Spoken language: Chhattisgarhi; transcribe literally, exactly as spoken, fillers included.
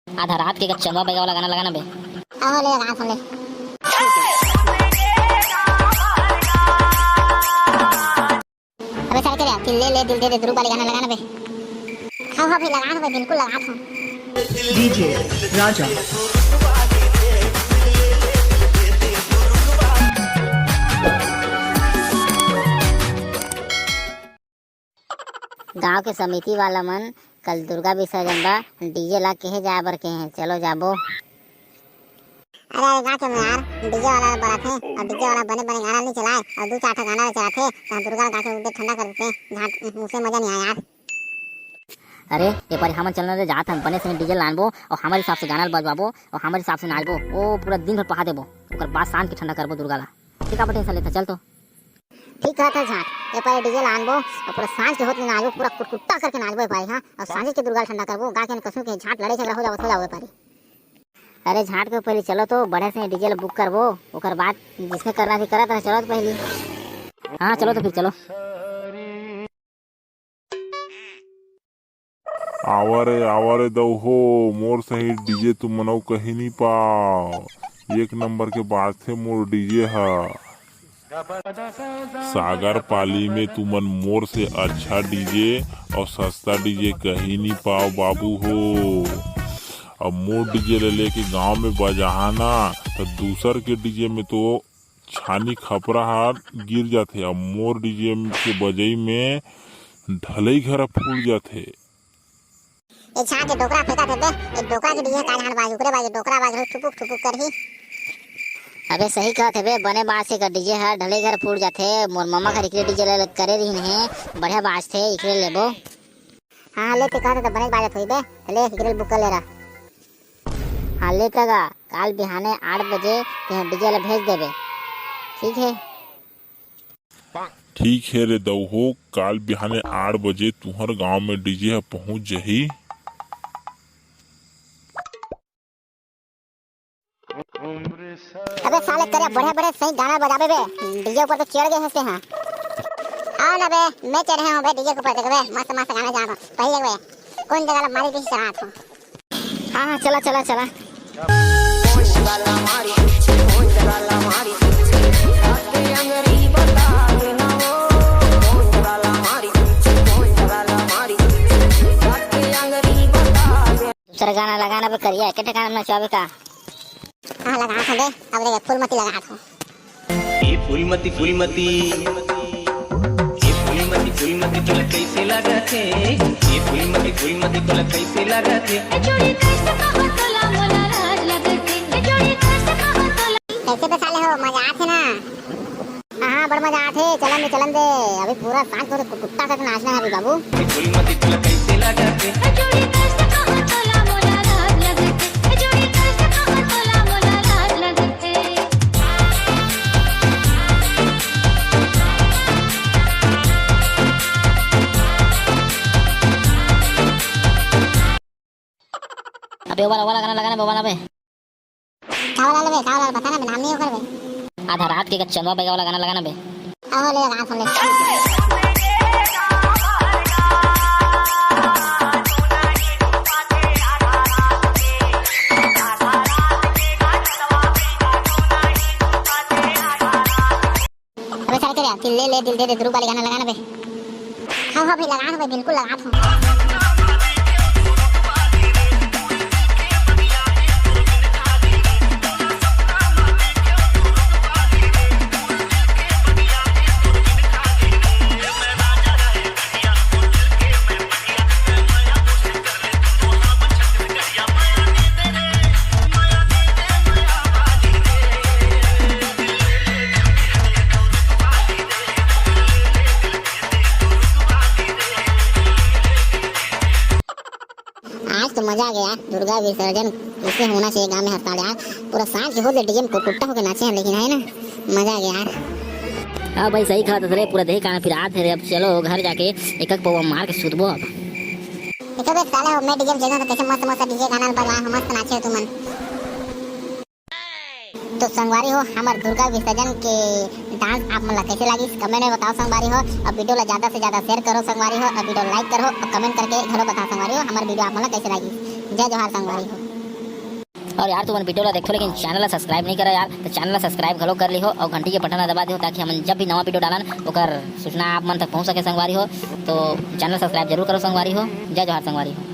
आधा रात के चंदवा बैगा वाला गाना लगाना बे। आहो, ले, लगा सुन ले। अबे साले, करे, दिल ले ले, दिल दे दे, दुर्गा वाली गाना लगाना बे। हाँ, हाँ भाई, लगा दो भाई, बिल्कुल लगा दो। डीजे राजा। गांव के समिति वाला मन कल दुर्गा विसर्जन बा, डीजे ला केहे जाए बर केहे, चलो जाबो। अरे, अरे, गा के यार, डीजे वाला बड़ा थे, और डीजे वाला बने बने गाना नहीं चलाए, और दो चार ठा गाना चलाते, तो हम दुर्गा गा के उधर ठंडा कर देते हैं, झाट, उसे मजा नहीं आया यार। अरे, ये पर हमन चलना रे, जात हम बने से डीजे लानबो, और हमारे हिसाब से गाना बजवाबो, और हमारे हिसाब से नाचबो, वो पूरा दिन भर पहा देबो, ओकर बाद शाम के ठंडा करबो दुर्गा ला। ठीक है, टेंशन लेता, चल तो। ठीक कहत है झाट, ये पर डीजे लानबो, और पूरा सांझ के होत ले नाचबो, पूरा कुटकुट्टा करके नाचबो ये पारी, हाँ, और सांझ के दुर्गा ला ठंडा करबो, गा के कसू के झाट लड़े झगड़ा हो जावत, हो जावो ये पारी। अरे झाट के पहले चलो तो, बढ़िया से डीजे ला बुक करबो, ओकर बाद जिसने करना थी करत रहे, चलो तो पहले। हाँ, चलो तो फिर चलो। आवा रे, आवा रे दऊ हो, मोर सही डीजे तुमन अउ कहीं नहीं पाव। एक नंबर के बाजथे मोर डीजे ह। सागर पाली में तुमन मोर से अच्छा डीजे और सस्ता डीजे कहीं नहीं पाव बाबू हो। अब मोर डीजे ले लेके गांव में बजाहा ना, तो दूसर के डीजे में तो छानी खपरा ह गिर जाथे। अब मोर डीजे के बजई में ढलई घर फूट जाथे। ए छा के डोकरा फेंका थे बे, ए डोकरा के डीजे का झाड़ बाज, ओकरे बाज डोकरा बाज हो, ठुपुक ठुपुक करही। अबे सही कहत हे बे, बने बाज के कर डीजे ह, ढलई घर फूट जाथे। मोर ममा घर इकरे डीजे ले करे रहिन हे, बढ़िया बाजथे, इकरे लेबो। हाँ, ले ते कहत हे त बने बाजत होई बे, त ले इकरे बुक कर ले रहा। हाँ, ले तगा, काल बिहाने आठ बजे तेहा डीजे ला भेज देबे, ठीक है? ठीक हे रे दऊ हो, काल बिहाने आठ बजे तुहर गांव में डीजे ह पहुंच जही। अबे साले करे बढ़िया बढ़िया सही गाना बजाबे बे, डीजे ऊपर तो चढ़ गए हंसते हैं। आओ ना बे, मैं चढ़े हूँ बे डीजे के ऊपर, देखबे मस्त मस्त गाना जाना। पहले देखबे कौन जगह ला मारी पीछे चढ़ा था। हाँ, हाँ, चला, चला, चला। दूसरा गाना लगाना बे करिया, के ठिकाना नचवाबे का? हाँ, लगा था बे, अब देखे फूलमती लगा था। ए फूलमती, फूलमती, ए फूलमती, फूलमती, तोला कैसे लागत हे? ए फूलमती, फूलमती, तोला कैसे लागत हे? ए जोड़ी कैसे कहो तोला मोला लाज लागत हे? ए जोड़ी कैसे कहो तोला। कैसे बे साले हो, मजा आथे ना? हाँ, हाँ, बड़ मजा आथे, चलन दे, चलन दे। अभी पूरा सांझ को तो कुत्ता तक नाचना है अभी बाबू। ए फूलमती, तोला कैसे लागत हे? ए जोड़ी कैसे कहो तोला मोला लाज लागत हे? ए जोड़ी कैसे कहो तोला मोला लाज लागत हे? अबे वो वाला, वाला गाना लगाना बे, वाला बे। का वाला लेबे, का वाला बता ना बे, नाम नहीं ओकर बे। आधा रात के चंदवा बैगा वाला गाना लगाना बे। आहो, ले, लगा सुन ले। अबे साले तेरे, दिल ले ले, दिल दे दे, दुर्गा वाली गाना लगा ना बे। हाँ, हाँ भाई, लगा दो भाई, बिल्कुल लगा दो। आज तो मजा आ गया, दुर्गा विसर्जन इसे होना चाहिए गांव में हर साल यार। पूरा सांझ के हो गए डीजे में कुट्टा होके नाचे हैं, लेकिन है ना, मजा आ गया यार। हाँ भाई, सही कहा था रे, पूरा देख आना, फिर आते रे। अब चलो घर जाके एक एक पौवा मार के सुतबो अब। देखो बे साले हो, मैं डीजे में चलता तो कैसे मस्त मस्त डीजे गाना बजवा, मस्त नाचे हो तुमन। तो संगवारी हो, हमर दुर्गा विसर्जन के डांस आप मन ला कैसे लागिस, कमेंट में बताओ संगवारी हो। और वीडियो ला ज्यादा से ज्यादा शेयर करो संगवारी हो, और वीडियो लाइक करो और कमेंट करके घलो बताओ संगवारी हो, हमर वीडियो आप मन ला कैसे लागिस। जय जोहार संगवारी हो। और यार, तुमन वीडियो ला देखो, लेकिन चैनल ला सब्सक्राइब नहीं करा यार, तो चैनल ला सब्सक्राइब घलो कर लिहो और घंटी के बटन ला दबा दिहो, ताकि हमन जब भी नवा वीडियो डालन, ओकर सूचना आप मन तक पहुंच सके संगवारी हो। तो चैनल सब्सक्राइब जरूर करो संगवारी हो। जय जोहार संगवारी हो।